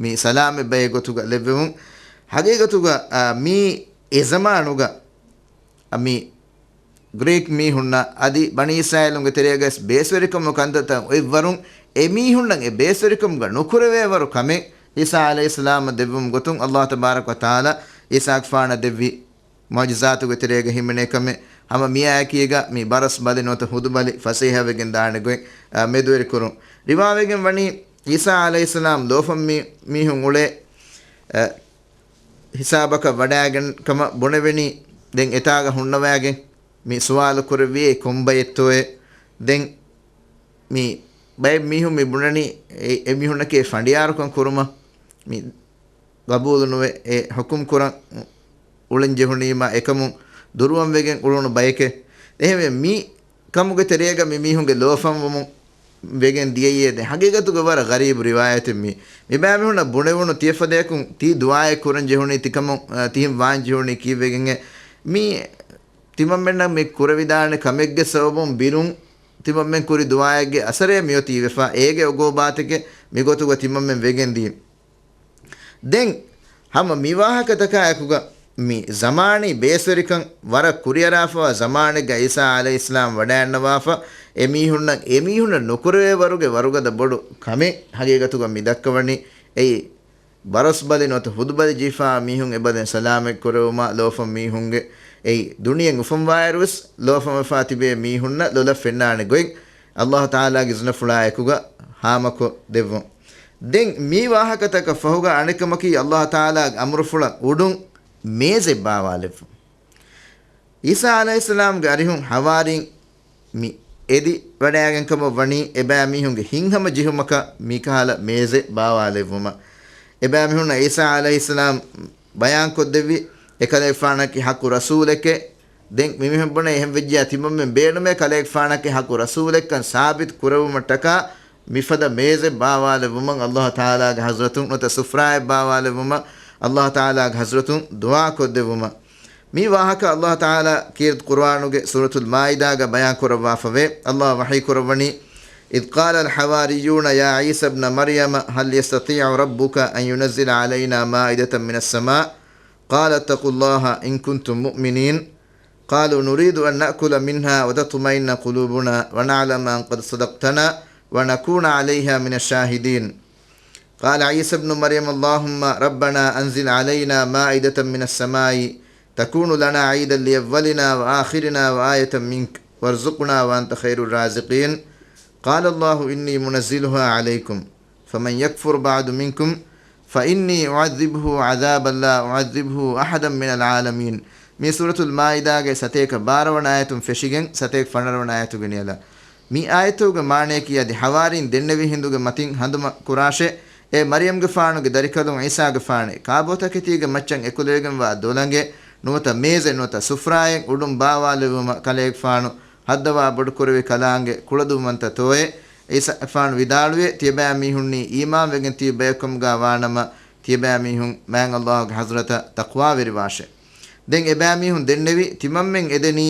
މި ސަލާމަތް ބައެއް ގޮތުގަ ލެއްވެވުން. ހަގީގަތުގަ، އާ، މީ އެ ޒަމާނުގަ މި ގްރީކް މީހުންނަށް އަދި ބަނީ އިސްރާއީލުންގެ ތެރޭގައި ބޭސްވެރިކަމުގެ ކަންތައްތައް އޮތްވަރުން، އެ މީހުންނަށް އެ ބޭސްވެރިކަމުގަ ނުކުރެވޭވަރު ކަމެއް ޢީސާ ޢަލައިހިއްސަލާމަށް ދެއްވުމުގެ ގޮތުން ﷲ ތަބާރަކަ ވަތަޢާލާ ޢީސާގެފާނަށް ދެއްވި މުޢުޖިޒާތުގެ ތެރޭގަ ހިމެނޭ ކަމެއް. ހަމަ މިއާއެކީގަ މި ބަރަސް ބަލި ނުވަތަ ހުދުބަލި ފަސޭހަވެގެން ދާނެ ގޮތް، އާ، މެދުވެރިކުރުން. ރިވާވެގެން ވަނީ ޢީސާ ޢަލައިހިއްސަލާމް ލޯފަން މީ-، މީހުން އުޅޭ، އަ، ހިސާބަކަށް ވަޑައިގެން ކަމަށް ބުނެވެނީ. ދެން އެތާގަ ހުންނަވައިގެން މި ސުވާލު ކުރެއްވިއޭ ކޮން ބައެއްތޯއޭ؟ ދެން މި ބައެއް މީހުން މި ބުނަނީ އެ، އެ މީހުންނަކީ ފަނޑިޔާރުކަން ކުރުމަށް މި ގަބޫލު ނުވެ އެ ޙުކުމް ކުރަން އުޅެން ޖެހުނީމާ އެކަމުން ދުރުވަން ވެގެން އުޅުނު ބައެކޭ. އެހެންވެ މި ކަމުގެ ތެރޭގަ މި މީހުންގެ ލޯފަންވުމުން ވެގެން ދިޔައީ. ދެން ހަގީގަތުގަ ވަރަށް ޣަރީބު ރިވާޔަތެއް މީ. މި ބައިމީހުންނަށް ބުނެވުނު ތިޔަފަދައަކުން ތީ ދުޢާއެއް ކުރަން ޖެހުނީ ތިކަމުން، އަ، ތިހެން ވާން ޖެހުނީ ކީއްވެގެންހޭ؟ މީ ތިމަންމެންނަށް މި ކުރެވިދާނެ ކަމެއްގެ ސަބަބުން ބިރުން ތިމަންމެން ކުރި ދުޢާއެއްގެ އަސަރޭ މިއޮތީ ވެފަ، އޭގެ އުގޫބާތެކޭ މިގޮތުގަ ތިމަންމެން ވެގެންދީ. ދެން ހަމަ މި ވާހަކަތަކާ އެކުގަ މި ޒަމާނީ ބޭސްވެރިކަން ވަރަށް ކުރިއަރާފަވާ ޒަމާނެއްގަ ޢީސާ ޢަލައިހިއްސަލާމް ވަޑައިގަންނަވާފަ، އެމީހުންނަށް، އެމީހުންނަށް ނުކުރެވޭވަރުގެ ވަރުގަދަ ބޮޑު ކަމެއް ހަގީގަތުގަ މި ދައްކަވަނީ. އެއީ، ބަރަސް ބަލި ނުވަތަ ހުދު ބަލި ޖެހިފާ މީހުން އެބަދެން ސަލާމަތް ކުރެވުމާ، ލޯފަން މީހުންގެ އެއީ، ދުނިޔެއިން އުފަންވާއިރުވެސް ލޯފަންވެފާ ތިބޭ މީހުންނަށް ލޮލަށް ފެންނާނެ ގޮތް ﷲ ތަޢާލާގެ އިޒުނަފުޅާ އެކުގަ ހާމަކޮށް ދެއްވުން. ދެން މި ވާހަކަތަކަށް ފަހުގަ އަނެއްކަމަކީ، އައްލާހު ތަޢާލާގެ އަމުރުފުޅަށް އުޑުން މޭޒެއް ބާވާލެއްވުން. ޢީސާ ޢަލައިހިއްސަލާމްގެ އަރިހުން ޙަވާރީން މި އެދި ވަޑައިގެން ކަމަށް ވަނީ، އެބައިމީހުންގެ ހިތްހަމަޖެހުމަކަށް މިކަހަލަ މޭޒެއް ބާވާލެއްވުމަށް. އެބައިމީހުންނަށް ޢީސާ ޢަލައިހިއްސަލާމް ބަޔާންކޮށްދެއްވި، އެކަލޭގެފާނަކީ ޙައްޤު ރަސޫލެކޭ. ދެން މިމީހުން ބުނޭ، އެހެން ވެއްޖެޔާ ތިމަންމެން ބޭނުމޭ ކަލޭގެފާނަކީ ޙައްޤު ރަސޫލެއްކަން ސާބިތު ކުރެއްވުމަށްޓަކާ މިފަދަ މޭޒެއް ބާވާލެއްވުމަށް އައްލާހު ތަޢާލާގެ ޙަޟްރަތުން، ނުވަތަ ސުފްރާއެއް ބާވާލެއްވުމަށް އައްލާހު ތަޢާލާގެ ޙަޟްރަތުން ދުޢާ ކޮށްދެއްވުމަށް. މި ވާހަކަ އައްލާހު ތަޢާލާ ކީރިތި ޤުރުއާނުގެ ސޫރަތުލް މާއިދާގަ ބަޔާން ކުރައްވާފަވޭ. އައްލާހު ވަޙީ ކުރައްވަނީ، إذ قال الحواريون يا عيسى ابن مريم هل يستطيع ربك أن ينزل علينا مائدة من السماء؟ قال اتقوا الله إن كنتم مؤمنين. قالوا نريد أن نأكل منها وتطمئن قلوبنا ونعلم أن قد صدقتنا ونكون عليها من الشاهدين. قال عيسى ابن مريم اللهم ربنا أنزل علينا مائدة من السماء تكون لنا عيدا لأولنا وآخرنا وآية منك وارزقنا وأنت خير الرازقين. قال الله إني منزلها عليكم فمن يكفر بعد منكم فإني أعذبه عذابا لا أعذبه أحدا من العالمين. މި ސޫރަތުލް މާއިދާގެ ސަތޭކަ ބާރަ ވަނަ އާޔަތުން ފެށިގެން ސަތޭކަ ފަނަރަ ވަނަ އާޔަތުގެ ނިޔަލަށް. މި އާޔަތުގެ މާނަޔަކީ އަދި ޙަވާރީން ދެންނެވި ހިނދުގެ މަތިން ހަނދުމަ ކުރާށޭ، އޭ މަރިޔަމްގެފާނުގެ ދަރިކަލުން ޢީސާގެފާނޭ، ކާބޯތަކެތީގެ މައްޗަށް އެކުލެވިގެންވާ ދޮލަނގެއް ނުވަތަ މޭޒެއް ނުވަތަ ސުފްރާއެއް އުޑުން ބާވާލެއްވުމަށް ކަލޭގެފާނު ހައްދަވާ ބޮޑުކުރެއްވި ކަލާނގެ ކުޅަދުންވަންތަ ތޯއޭ؟ ޢީސާގެފާނު ވިދާޅުވިއޭ، ތިޔަބައިމީހުންނީ އީމާންވެގެން ތިބި ބަޔަކުކަމުގާ ވާނަމަ، ތިޔަބައިމީހުން މާތް އައްލާހުގެ ޙަޟްރަތަށް ތަޤްވާވެރިވާށޭ. ދެން އެބައިމީހުން ދެންނެވި، ތިމަންމެން އެދެނީ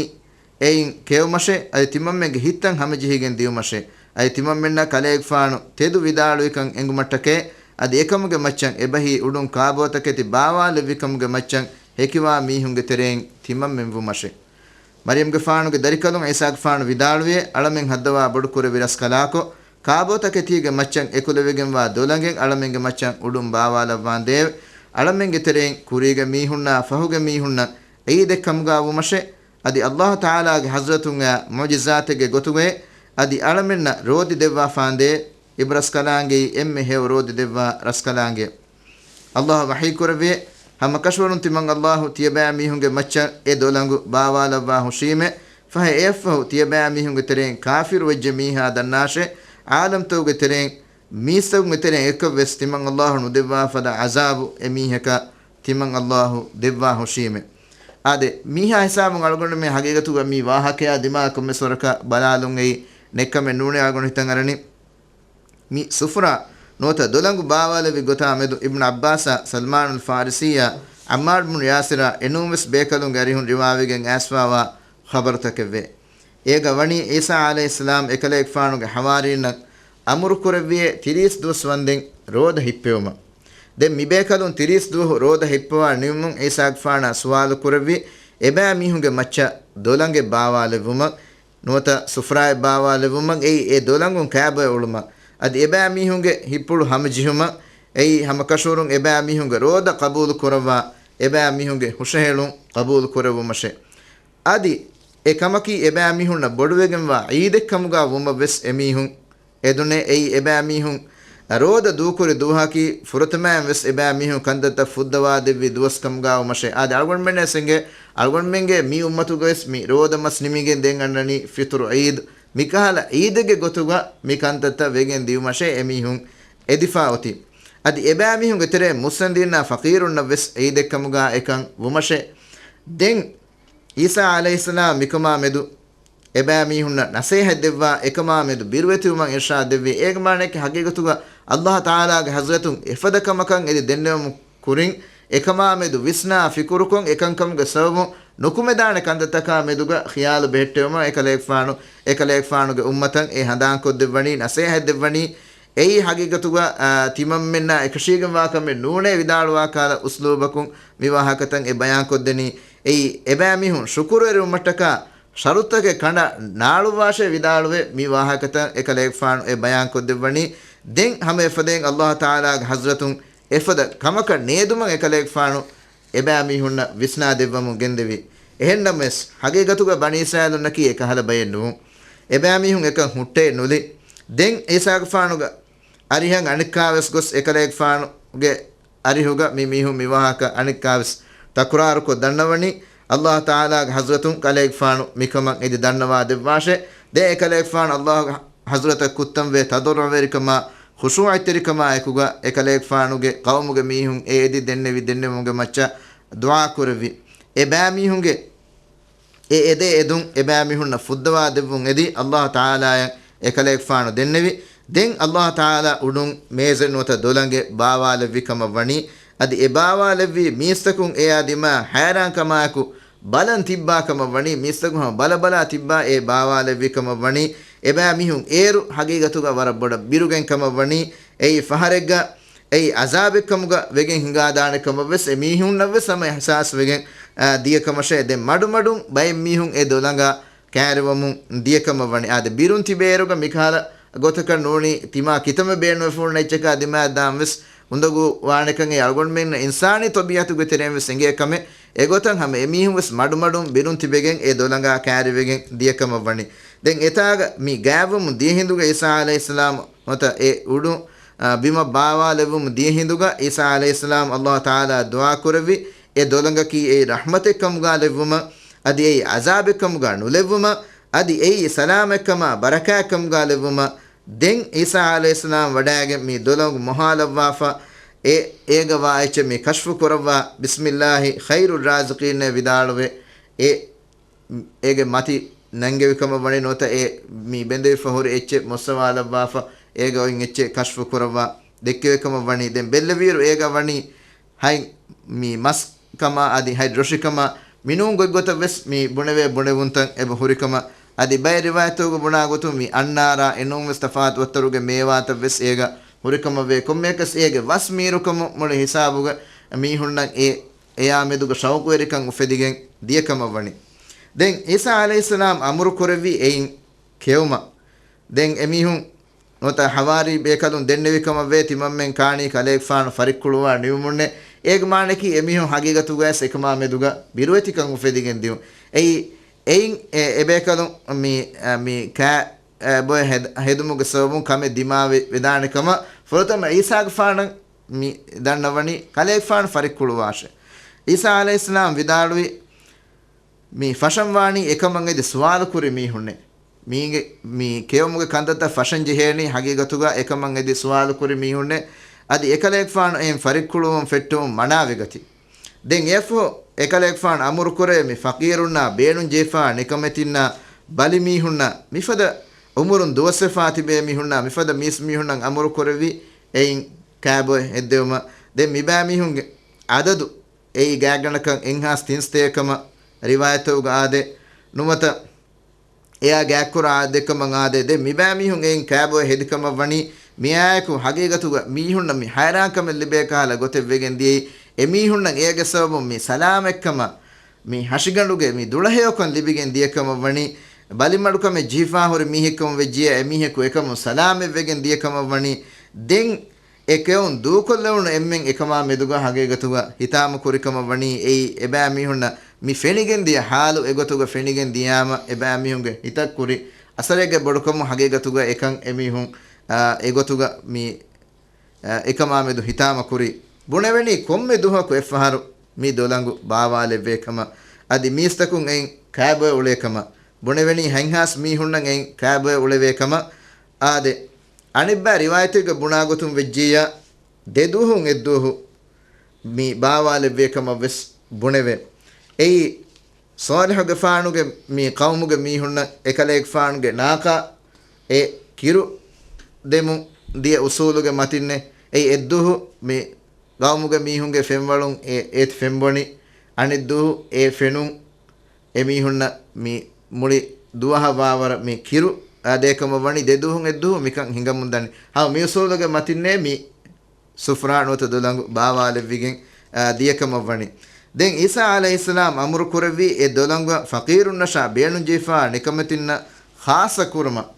އެއިން ކެއުމަށޭ، އަދި ތިމަންމެންގެ ހިތްތައް ހަމަޖެހިގެން ދިއުމަށޭ. އަދި ތިމަންމެންނަށް ކަލޭގެފާނު ތެދު ވިދާޅުވިކަން އެނގުމަށްޓަކައި، އަދި އެކަމުގެ މައްޗަށް އެބަހީ އުޑުން ކާބޯތަކެތި ބާވާލެއްވިކަމުގެ މައްޗަށް ހެކިވާ މީހުންގެ ތެރެއިން ތިމަންމެން ވުމަށޭ. މަރިޔަމްގެފާނުގެ ދަރިކަލުން ޢީސާގެފާނު ވިދާޅުވިއޭ، އަޅަމެން ހައްދަވާ ބޮޑުކުރެއްވި ރަސްކަލާކޮ، ކާބޯތަކެތީގެ މައްޗަށް އެކުލެވިގެންވާ ދޮލަނގެއް އަޅަމެންގެ މައްޗަށް އުޑުން ބާވާލައްވާނދޭވެ! އަޅަމެންގެ ތެރެއިން ކުރީގެ މީހުންނާ ފަހުގެ މީހުންނަށް ޢީދެއްކަމުގާ ވުމަށޭ. އަދި އައްލާހު ތަޢާލާގެ ޙަޟްރަތުން އައި މުޢުޖިޒާތެއްގެ ގޮތުގައި އަދި އަޅަމެންނަށް ރޯދި ދެއްވާފާނދޭވެ! އިބްރަސްކަލާނގެއީ އެންމެ ހެޔޮ ރޯދި ދެއްވާ ރަސްކަލާނގެ. އައްލާހު ވަޙީކުރެއްވިއޭ، ހަމަކަށަވަރުން ތިމަން އައްލާހު ތިޔަބައިމީހުންގެ މައްޗަށް އެ ދޮލަނގު ބާވާލައްވާ ހުށީމޭ، ފަހެ އެއަށްފަހު ތިޔަބައިމީހުންގެ ތެރެއިން ކާފިރު ވެއްޖެ މީހާ ދަންނާށޭ، ޢާލަމްތަކުގެ ތެރެއިން މީސްތަކުންގެ ތެރެއިން އެއްކަށްވެސް ތިމަން އައްލާހު ނުދެއްވާފަދަ ޢަޒާބު އެމީހަކަށް ތިމަން އައްލާހު ދެއްވާ ހުށީމޭ. އާދެ، މީހާ ހިސާބުން އަޅުގަނޑުމެން ހަގީގަތުގަ މި ވާހަކަޔާ ދިމާ ކޮންމެސް ވަރަކަށް ބަލާލުން އެއީ ނެއްކަމެއް ނޫނޭ އަޅުގަނޑު ހިތަށް އަރަނީ. މި ސުފުރާ ނުވަތަ ދޮލަނގު ބާވާލެއްވި ގޮތާ މެދު އިބްނު ޢައްބާސާ، ސަލްމާނުލް ފާރިސީއާ، ޢައްމާރު ބުނު ޔާސިރާ އެނޫންވެސް ބޭކަލުންގެ އަރިހުން ރިވާވެގެން އައިސްފާވާ ޚަބަރުތަކެއްވޭ. އޭގަ ވަނީ ޢީސާ ޢަލައިހިއްސަލާމް އެކަލޭގެފާނުގެ ޙަވާރީންނަށް އަމުރުކުރެއްވިއޭ ތިރީސް ދުވަސް ވަންދެން ރޯދަ ހިއްޕެވުމަށް. ދެން މިބޭކަލުން ތިރީސް ދުވަހު ރޯދަ ހިއްޕަވާ ނިމުމުން ޢީސާގެފާނާ ސުވާލު ކުރެއްވި އެބައިމީހުންގެ މައްޗަށް ދޮލަނގެއް ބާވާލެއްވުމަށް ނުވަތަ ސުފްރާއެއް ބާވާލެއްވުމަށް އެއީ އެ ދޮލަނގުން ކާބޮއެ އުޅުމަށް. އަދި އެބައިމީހުންގެ ހިތްޕުޅު ހަމަޖެހުމަށް އެއީ ހަމަކަށަވަރުން އެބައިމީހުންގެ ރޯދަ ޤަބޫލު ކުރައްވާ އެބައިމީހުންގެ ހުށަހެޅުން ޤަބޫލު ކުރެއްވުމަށޭ. އަދި އެ ކަމަކީ އެބައިމީހުންނަށް ބޮޑުވެގެންވާ ޢީދެއްކަމުގާ ވުމަށްވެސް އެމީހުން އެދުނޭ. އެއީ އެބައިމީހުން ރޯދަ ދޫކުރި ދުވަހަކީ ފުރަތަމައިން ވެސް އެބައިމީހުން ކަންތައްތައް ފުއްދަވާދެއްވި ދުވަސް ކަމުގާ ވުމަށޭ. އާދެ، އަޅުގަނޑުމެންނަށް އެނގޭ އަޅުގަނޑުމެންގެ މި އުއްމަތުގަވެސް މި ރޯދަ މަސް ނިމިގެން ދެން އަންނަނީ ފިޠުރު ޢީދު. މިކަހަލަ ޢީދެއްގެ ގޮތުގަ މި ކަންތައްތައް ވެގެން ދިއުމަށޭ އެމީހުން އެދިފާ އޮތީ. އަދި އެބައިމީހުންގެ ތެރޭ މުއްސަނދީންނާ ފަޤީރުންނަށް ވެސް ޢީދެއްކަމުގާ އެކަން ވުމަށޭ. ދެން ޢީސާ ޢަލައިހިއްސަލާމް މިކަމާ މެދު އެބައިމީހުންނަށް ނަސޭހަތް ދެއްވާ، އެކަމާ މެދު ބިރުވެތިވުމަށް އިރްޝާދް ދެއްވި. އޭގެ މާނައަކީ ހަގީގަތުގަ އައްލާހު ތަޢާލާގެ ޙަޟްރަތުން އެފަދަ ކަމަކަށް އެދި ދެންނެވުމުން ކުރިން އެކަމާ މެދު ވިސްނާ ފިކުރުކޮށް އެކަންކަމުގެ ސަބަބުން ނުކުމެދާނެ ކަންތައްތަކާ މެދުގަ ޚިޔާލު ބެހެއްޓެވުމަށް އެކަލޭގެފާނު، އެކަލޭގެފާނުގެ އުއްމަތަށް އެ ހަނދާންކޮށްދެއްވަނީ، ނަސޭހަތް ދެއްވަނީ. އެއީ ހަގީގަތުގަ، އާ، ތިމަންމެންނާ އެކަށީގެންވާ ކަމެއް ނޫނޭ ވިދާޅުވާ ކަހަލަ އުސްލޫބަކުން މި ވާހަކަތައް އެ ބަޔާންކޮށްދެނީ. އެއީ އެބައިމީހުން ޝުކުރުވެރިވުމަށްޓަކާ ޝަރުތަކެއް ކަނޑަ ނާޅުއްވާށޭ ވިދާޅުވެ، މި ވާހަކަތައް އެކަލޭގެފާނު އެ ބަޔާންކޮށްދެއްވަނީ. ދެން ހަމަ އެފަދައިން އައްލާހު ތަޢާލާގެ ޙަޟްރަތުން އެފަދަ ކަމަކަށް ނޭދުމަށް އެކަލޭގެފާނު އެބައިމީހުންނަށް ވިސްނާ ދެއްވަމުން ގެންދެވި. އެހެންނަމަވެސް، ހަގީގަތުގަ ބަނީ އިސްރާއީލުންނަކީ އެކަހަލަ ބައެއް ނޫން. އެބައިމީހުން އެކަން ހުއްޓައެއް ނުލި. ދެން ޢީސާގެފާނުގެ އަރިހަށް އަނެއްކާވެސް ގޮސް އެކަލޭގެފާނުގެ އަރިހުގަ މި މީހުން މި ވާހަކަ އަނެއްކާވެސް ތަކުރާރުކޮށް ދަންނަވަނީ، އައްލާހު ތަޢާލާގެ ޙަޟްރަތުން ކަލޭގެފާނު މިކަމަށް އެދި ދަންނަވާ ދެއްވާށޭ. ދެން އެކަލޭގެފާނު އައްލާހުގެ ޙަޟްރަތަށް ކުއްތަންވެ ތަޟައްރުޢުވެރިކަމާ ޚުޝޫޢަތްތެރިކަމާ އެކުގަ އެކަލޭގެފާނުގެ ޤައުމުގެ މީހުން އެ އެދި ދެންނެވި ދެންނެވުމުގެ މައްޗަށް ދުޢާ ކުރެއްވި. އެ ބައިމީހުންގެ އެ އެދޭ އެދުން އެބައިމީހުންނަށް ފުއްދަވާ ދެއްވުން އެދި، އައްލާހު ތަޢާލާއަށް އެކަލޭގެފާނު ދެންނެވި. ދެން އައްލާހު ތަޢާލާ އުޑުން މޭޒެއް ނުވަތަ ދޮލަނގެއް ބާވާލެއްވި ކަމަށް ވަނީ. އަދި އެ ބާވާލެއްވީ މީސްތަކުން އެއާ ދިމާ ޙައިރާންކަމާއެކު ބަލަން ތިއްބާ ކަމަށް ވަނީ. މީސްތަކުން ހަމަ ބަލަ ބަލާ ތިއްބާ އެ ބާވާލެއްވި ކަމަށް ވަނީ. އެބައިމީހުން އޭރު ޙަޤީޤަތުގަ ވަރަށް ބޮޑަށް ބިރުގެން ކަމަށް ވަނީ. އެއީ ފަހަރެއްގަ އެއީ ޢަޒާބެއްކަމުގަ ވެގެން ހިނގާދާނެ ކަމަށްވެސް، އެ މީހުންނަށްވެސް ހަމަ އިޙްސާސްވެގެން، އާ، ދިޔަ ކަމަށޭ. ދެން މަޑުމަޑުން ބައެއް މީހުން އެ ދޮލަނގާ ކައިރިވަމުން ދިޔަ ކަމަށް ވަނީ. އާދެ، ބިރުން ތިބޭއިރުގަ މިކަހަލަ ގޮތަކަށް ނޫނީ ތިމާ ކިތަންމެ ބޭނުންވެފަ ހުންނަ އެއްޗަކާ ދިމާއަށް ދާންވެސް އުނދަގޫ ވާނެކަން އެ އަޅުގަނޑުމެންނަށް އިންސާނީ ޠަބީޢަތުގެ ތެރެއިންވެސް އެނގޭ ކަމެއް. އެގޮތަށް ހަމަ އެމީހުންވެސް މަޑުމަޑުން ބިރުން ތިބެގެން އެ ދޮލަނގާ ކައިރިވެގެން ދިޔަ ކަމަށް ވަނީ. ދެން އެތާގަ މި ގާތްވަމުން ދިޔަ ހިނދުގަ ޢީސާ ޢަލައިހިއްސަލާމް ނުވަތަ އެ އުޑު، އާ، ބިމަށް ބާވާލެއްވުމުން ދިޔަ ހިނދުގަ ޢީސާ ޢަލައިހިއްސަލާމް އައްލާހު ތަޢާލާ ދުޢާ ކުރެއްވި، އެ ދޮލަނގަކީ އެއީ ރަޙްމަތެއްކަމުގާ ލެއްވުމަށް، އަދި އެއީ ޢަޒާބެއްކަމުގާ ނުލެއްވުމަށް، އަދި އެއީ ސަލާމަތްކަމާ ބަރަކާތްކަމުގާ ލެއްވުމަށް. ދެން ޢީސާ ޢަލައިހިއްސަލާމް ވަޑައިގެން މި ދޮލަނގު މޮހާލައްވާފަ، އެ އޭގަ ވާ އެއްޗެއް މި ކަޝްފު ކުރައްވާ، ބިސްމިއްލާހި ޚައިރުއްރާޒިޤީން ވިދާޅުވެ، އެ އޭގެ މަތި ނަންގެވި ކަމަށް ވަނީ ނުވަތަ އެ މި ބެނދެވިފަ ހުރި އެއްޗެއް މޮއްސަވާލައްވާފަ، އޭގަ އޮތް އެއްޗެއް ކަޝްފު ކުރައްވާ ދެއްކެވި ކަމަށް ވަނީ. ދެން ބެއްލެވިއިރު އޭގަ ވަނީ ހަތް މި މަސް ކަމާ އަދި ހަތް ރޮށި ކަމާ މިނޫން ގޮތްގޮތަށް ވެސް މި ބުނެވޭ ބުނެވުންތައް އެބަ ހުރި ކަމަށް. އަދި ބައެއް ރިވާޔަތްތަކުގަ ބުނާ ގޮތުން މި އަންނާރާ އެނޫން ވެސް ތަފާތު ވައްތަރުގެ މޭވާތައް ވެސް އޭގަ ހުރި ކަމަށް ވޭ. ކޮންމެއަކަސް އޭގެ ވަސް މީރުކަމު މުޅި ހިސާބުގަ މީހުންނަށް އެ އެޔާ މެދުގަ ޝައުޤުވެރިކަން އުފެދިގެން ދިޔަ ކަމަށް ވަނީ. ދެން ޢީސާ ޢަލައިހިއްސަލާމް އަމުރު ކުރެއްވި އެއިން ކެއުމަށް. ދެން އެމީހުން ނުވަތަ ޙަވާރީ ބޭކަލުން ދެންނެވި ކަމަށް ވޭ، ތިމަންމެން ކާނީ ކަލޭގެފާނު ފަރިއްކުޅުވާ ނިމުމުންނޭ. އޭގެ މާނައަކީ އެމީހުން ޙަޤީޤަތުގައި އެކަމާ މެދުގަ ބިރުވެތިކަން އުފެދިގެން ދިޔުން. އެއީ، އެއިން އެ، އެބޭކަލުން މި، އަ، މި ކާ އެ، ބޮއެ ހެދ-، ހެދުމުގެ ސަބަބުން ކަމެއް ދިމާވެ-، ވެދާނެ ކަމަށް ފުރަތަމަ ޢީސާގެފާނަށް މި ދަންނަވަނީ ކަލޭގެފާނު ފަރިއްކުޅުވާށޭ. ޢީސާ ޢަލައިހިއްސަލާމް ވިދާޅުވި، މި ފަށަން ވާނީ އެކަމަށް އެދި ސުވާލު ކުރި މީހުންނޭ. މީގެ، މި ކެއުމުގެ ކަންތައްތައް ފަށަން ޖެހޭނީ ޙަޤީޤަތުގަ އެކަމަށް އެދި ސުވާލު ކުރި މީހުންނޭ. އަދި އެކަލޭގެފާނު އެއިން ފަރިއްކުޅުވުން ފެއްޓުވުން މަނާވެގަތީ. ދެން އެއަށްފަހު އެކަލޭގެފާނު އަމުރު ކުރޭ މި ފަޤީރުންނާ ބޭނުން ޖެހިފާ ނިކަމެތިންނާ ބަލި މީހުންނާ މިފަދަ އުމުރުން ދުވަސްވެފާ ތިބޭ މީހުންނާ މިފަދަ މީސް މީހުންނަށް އަމުރު ކުރެއްވި އެއިން ކާބޮއެ ހެއްދެވުމަށް. ދެން މިބައިމީހުންގެ އަދަދު އެއީ ގާތްގަނޑަކަށް އެއްހާސް ތިންސަތޭކަ ކަމަށް ރިވާޔަތްތަކުގަ އާދޭ. ނުވަތަ އެއާ ގާތްކުރާ އާދެކަމަށް އާދޭ. ދެން މިބައިމީހުން އެއިން ކާބޮއެ ހެދިކަމަށް ވަނީ މިއާއެކު ޙަޤީޤަތުގަ މީހުންނަށް މި ހައިރާންކަމެއް ލިބޭ ކަހަލަ ގޮތެއް ވެގެން ދިޔައީ. އެމީހުންނަށް އޭގެ ސަބަބުން މި ސަލާމަތްކަމަށް މި ހަށިގަނޑުގެ މި ދުޅަހެޔޮކަން ލިބިގެން ދިޔަކަމަށް ވަނީ. ބަލިމަޑުކަމެއް ޖެހިފާ ހުރި މީހެއްކަމުން ވެއްޖިޔާ އެމީހަކު އެކަމުން ސަލާމަތްވެގެން ދިޔަކަމަށް ވަނީ. ދެން އެ ކެއުން ދޫކޮށްލެވުނު އެންމެން އެކަމާ މެދުގަ ހަގީގަތުގަ ހިތާމަ ކުރިކަމަށް ވަނީ އެއީ އެބައިމީހުންނަށް މި ފެނިގެން ދިޔަ ހާލު އެގޮތުގަ ފެނިގެން ދިޔާމަ އެބައިމީހުންގެ ހިތަށް ކުރި އަސަރެއްގެ ބޮޑުކަމުން ހަގީގަތުގަ އެކަން އެމީހުން، އާ، އެގޮތުގަ މި، އާ، އެކަމާ މެދު ހިތާމަ ކުރީ. ބުނެވެނީ ކޮންމެ ދުވަހަކު އެއްފަހަރު މި ދޮލަނގު ބާވާލެއްވޭ ކަމަށް، އަދި މީސްތަކުން އެއިން ކާބޮއެ އުޅޭ ކަމަށް، ބުނެވެނީ ހަތްހާސް މީހުންނަށް އެއިން ކާބޮއެ އުޅެވޭ ކަމަށް. އާދެ، އަނެއްބައި ރިވާޔަތެއްގަ ބުނާގޮތުން ވެއްޖިއްޔާ، ދެ ދުވަހުން އެއްދުވަހު މި ބާވާލެއްވޭ ކަމަށް ވެސް ބުނެވޭ. އެއީ، ޞާލިޙުގެފާނުގެ މި ޤައުމުގެ މީހުންނަށް އެކަލޭގެފާނުގެ ނާކާ އެ ކިރު ދެމުން ދިޔަ އުޞޫލުގެ މަތިންނޭ. އެއީ އެއްދުވަހު މި ޤައުމުގެ މީހުންގެ ފެންވަޅުން އެ އޭތި ފެންބޮނި، އަނެއްދުވަހު އެ ފެނުން އެމީހުންނަށް މި މުޅި ދުވަހަށް ވާވަރަށް މި ކިރު އާދޭކަމަށް ވަނީ. ދެ ދުވަހުން އެއްދުވަހު މިކަން ހިނގަމުން ދަނީ. ހަމަ މި އުޞޫލުގެ މަތިންނޭ މި ސުފްރާ ނުވަތަ ދޮލަނގު ބާވާލެއްވިގެން، އާ، ދިޔަކަމަށް ވަނީ. ދެން ޢީސާ ޢަލައިހިއްސަލާމް އަމުރު ކުރެއްވީ އެ ދޮލަނގަށް ފަޤީރުންނަށާ ބޭނުންޖެހިފާ ނިކަމެތިންނަށް ޚާއްޞަ ކުރުމަށް.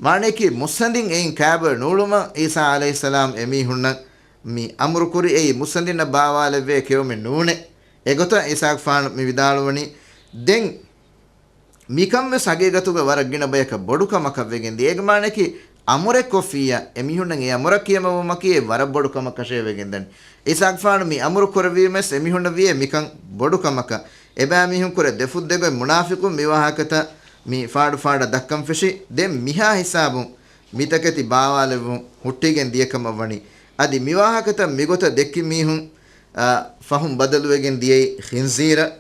މާނައަކީ މުއްސަނދިން އެއިން ކާބޮއެ ނޫޅުމަށް ޢީސާ ޢަލައިހިއްސަލާމް އެމީހުންނަށް މި އަމުރު ކުރި. އެއީ މުއްސަނދިންނަށް ބާވާލެއްވޭ ކެއުމެއް ނޫނޭ. އެގޮތަށް ޢީސާގެފާނު މި ވިދާޅުވަނީ. ދެން މިކަން ވެސް ހަގީގަތުގަ ވަރަށް ގިނަ ބަޔަކަށް ބޮޑު ކަމަކަށް ވެގެން ދިޔަ. އޭގެ މާނައަކީ، އަމުރެއް ކޮށްފިއްޔާ، އެމީހުންނަށް އެ އަމުރަށް ކިޔަމަވުމަކީ އެ ވަރަށް ބޮޑު ކަމަކަށޭ ވެގެންދަނީ. އީސާގެފާނު މި އަމުރު ކުރެއްވީމަސް އެމީހުންނަށް ވިޔޭ މިކަން ބޮޑު ކަމަކަށް. އެބައިމީހުންކުރެ ދެފުށްދެގޮތް މުނާފިޤުން މި ވާހަކަތައް މި ފާޑުފާޑަށް ދައްކަން ފެށި. ދެން މިހާ ހިސާބުން މިތަކެތި ބާވާލެއްވުން ހުއްޓިގެން ދިޔަކަމަށް ވަނީ. އަދި މި ވާހަކަތައް މިގޮތަށް ދެއްކި މީހުން، އާ، ފަހުން ބަދަލުވެގެން ދިޔައީ ޚިންޒީރަށް.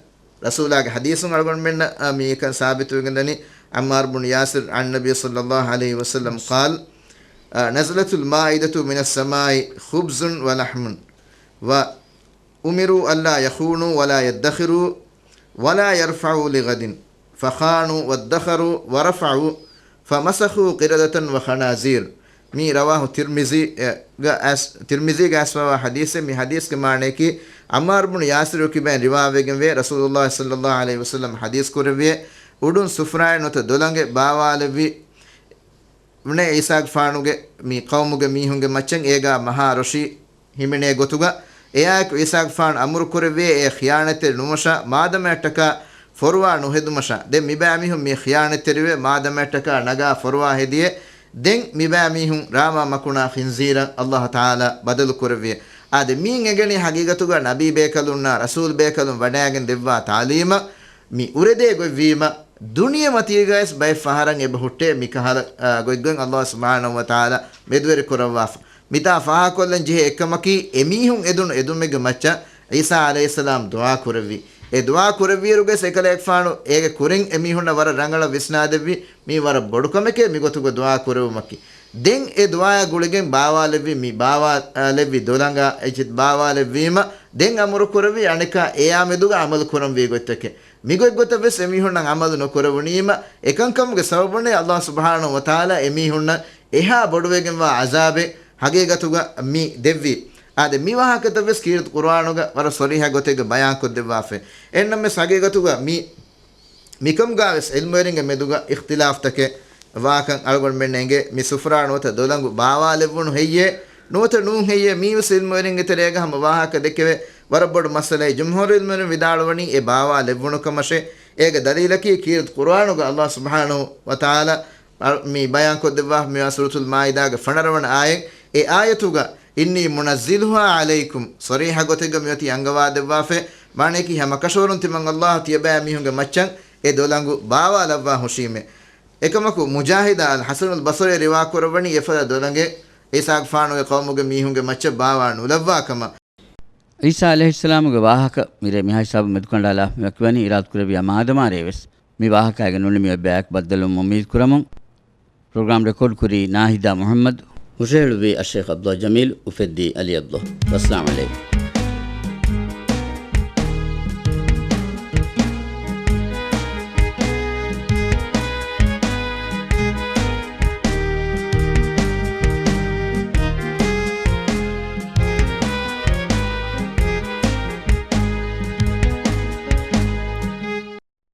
ރަސޫލާގެ ޙަދީޘުން އަޅުގަނޑުމެންނަށް، އާ، މިއެކަން ސާބިތުވެގެން ދަނީ. ޢައްމާރު ބުނު ޔާސިރު عن النبي صلى الله عليه وسلم قال، آه، نزلت المائدة من السماء خبز ولحم، وأمروا ألا يخونوا ولا يدخروا ولا يرفعوا لغد، فخانوا وادخروا ورفعوا، فمسخوا قردة وخنازير. މީ ރަވާހު ތިރްމިޒީ، އެ، ގަ އަސް-، ތިރްމިޒީގެ އަސްވަވާ ޙަދީޘެއް. މި ޙަދީޘްގެ މާނަޔަކީ، ޢައްމާރު ބުނު ޔާސިރު ކިބައިން ރިވާވެގެންވޭ، ރަސޫލުﷲ ޞައްލަﷲ ޢަލައިހި ވަސައްލަމް ޙަދީޘް ކުރެއްވިޔޭ، އުޑުން ސުފްރާއެއް ނުވަތަ ދޮލަނގެއް ބާވާލެއްވި ވުނެ އީސާގެފާނުގެ މި ޤައުމުގެ މީހުންގެ މައްޗަށް އޭގާ މަހާ ރޮށި ހިމެނޭ ގޮތުގަ، އެއާއެކު އީސާގެފާނު އަމުރު ކުރެއްވިޔޭ އެ ޚިޔާނަތްތެރި ނުވުމަށާ، މާދަމައަށްޓަކާ ފޮރުވާ ނުހެދުމަށާ. ދެން މިބައިމީހުން މި ޚިޔާނަތްތެރިވެ، މާދަމައަށްޓަކާ ނަގާ ފޮރުވާ ހެދިޔޭ. ދެން މިބައިމީހުން ރާމާ މަކުނާ ޚިންޒީރަށް ﷲ ތަޢާލާ ބަދަލު ކުރެއްވިޔޭ. އާދެ، މީން އެނގެނީ ޙަޤީޤަތުގަ ނަބީ ބޭކަލުންނާ ރަސޫލް ބޭކަލުން ވަޑައިގެން ދެއްވާ ތާލީމަށް މި އުރެދޭ ގޮތްވީމަ، ދުނިޔެމަތީގަވެސް ބައެއް ފަހަރަށް އެބަ ހުއްޓޭ މިކަހަލަ، އާ، ގޮތްގޮތް ﷲ ސުބްޙާނަހޫ ވަތަޢާލާ މެދުވެރި ކުރައްވާފަ. މިތާ ފާހަގަކޮށްލަން ޖެހޭ އެއްކަމަކީ، އެމީހުން އެދުނު އެދުމެއްގެ މައްޗަށް ޢީސާ ޢަލައިހިއްސަލާމް ދުޢާ ކުރެއްވި. އެ ދުޢާ ކުރެއްވިއިރުގަސް އެކަލޭގެފާނު އޭގެ ކުރިން އެމީހުންނަށް ވަރަށް ރަނގަޅަށް ވިސްނާދެއްވި، މީ ވަރަށް ބޮޑު ކަމެކޭ މިގޮތުގަ ދުޢާ ކުރެއްވުމަކީ. ދެން އެ ދުޢާއާ ގުޅިގެން ބާވާލެއްވި، މި ބާވާލެއްވި ދޮލަނގާ އެއްޗެއް ބާވާލެއްވީމަ، ދެން އަމުރު ކުރެއްވި އަނެކާ އެއާ މެދުގަ ޢަމަލު ކުރަންވީ ގޮތްތަކެއް. މިގޮތްގޮތަށް ވެސް އެމީހުންނަށް ޢަމަލު ނުކުރެވުނީމަ، އެކަންކަމުގެ ސަބަބުން ﷲ ސުބްޙާނަހޫ ވަތަޢާލާ އެމީހުންނަށް އެހާ ބޮޑުވެގެންވާ ޢަޒާބެއް ޙަޤީޤަތުގަ މި ދެއްވީ. އާދެ، މި ވާހަކަތައް ވެސް ކީރިތި ޤުރުއާނުގަ ވަރަށް ޞަރީޙަ ގޮތެއްގަ ބަޔާންކޮށްދެއްވާފައި. އެހެންނަމަވެސް ޙަޤީޤަތުގަ މި މިކަމުގަވެސް ޢިލްމުވެރިންގެ މެދުގަ އިޚްތިލާފްތަކެއް ވާކަން އަޅުގަނޑުމެންނަށް އެނގޭ. މި ސުފްރާ ނުވަތަ ދޮލަނގު ބާވާލެއްވުނު ހެއްޔޭ ނުވަތަ ނޫން ހެއްޔޭ، މީވެސް ޢިލްމުވެރިންގެ ތެރޭގަ ހަމަ ވާހަކަ ދެކެވޭ. ވަރަށް ބޮޑު މައްސަލައެއް. ޖުމްހޫރު ޢިލްމުވެރިން ވިދާޅުވަނީ އެ ބާވާލެއްވުނު ކަމަށޭ. އޭގެ ދަލީލަކީ ކީރިތި ޤުރުއާނުގަ ﷲ ސުބްޙާނަހޫ ވަތަޢާލާ މި ބަޔާންކޮށްދެއްވާ މިވާ ސޫރަތުލް މާއިދާގެ ފަނަރަވަނަ އާޔަތް. އެ އާޔަތުގަ إني منزلها عليكم، ޞަރީޙަ ގޮތެއްގަ މިއޮތީ އަންގަވާދެއްވާފައި. މާނަޔަކީ ހަމަކަށަވަރުން ތިމަން ﷲ ތިޔަބައިމީހުންގެ މައްޗަށް އެ ދޮލަނގު ބާވާލައްވާ ހުށީމޭ. އެކަމަކު، މުޖާހިދާ އަލް ޙަސަނުލް ބަޞްރީ ރިވާ ކުރައްވަނީ އެފަދަ ދޮލަނގެއް ޢީސާގެފާނުގެ ޤައުމުގެ މީހުންގެ މައްޗަށް ބާވާ ނުލައްވާ ކަމަށް. ޢީސާ ޢަލައިހިއްސަލާމުގެ ވާހަކަ މިރޭ މިހާ ހިސާބުން މެދުކަނޑާލާ މިވަކިވަނީ އިރާދަކުރެއްވިޔާ މާދަމާ ރޭވެސް. މި ވާހަކައިގެ ނުނިމި އެއްބަޔާއެކު ބައްދަލުވުމަށް އުއްމީދު ކުރަމުން، ޕްރޮގްރާމް ރެކޯޑް ކުރީ ނާހިދާ މުޙައްމަދު، ހުށަހެޅުއްވީ އައްޝައިޚް ޢަބްދުﷲ ޖަމީލު، އުފެއްދީ ޢަލީ ޢަބްދުﷲ. ވައްސަލާމް ޢަލައިކުމް.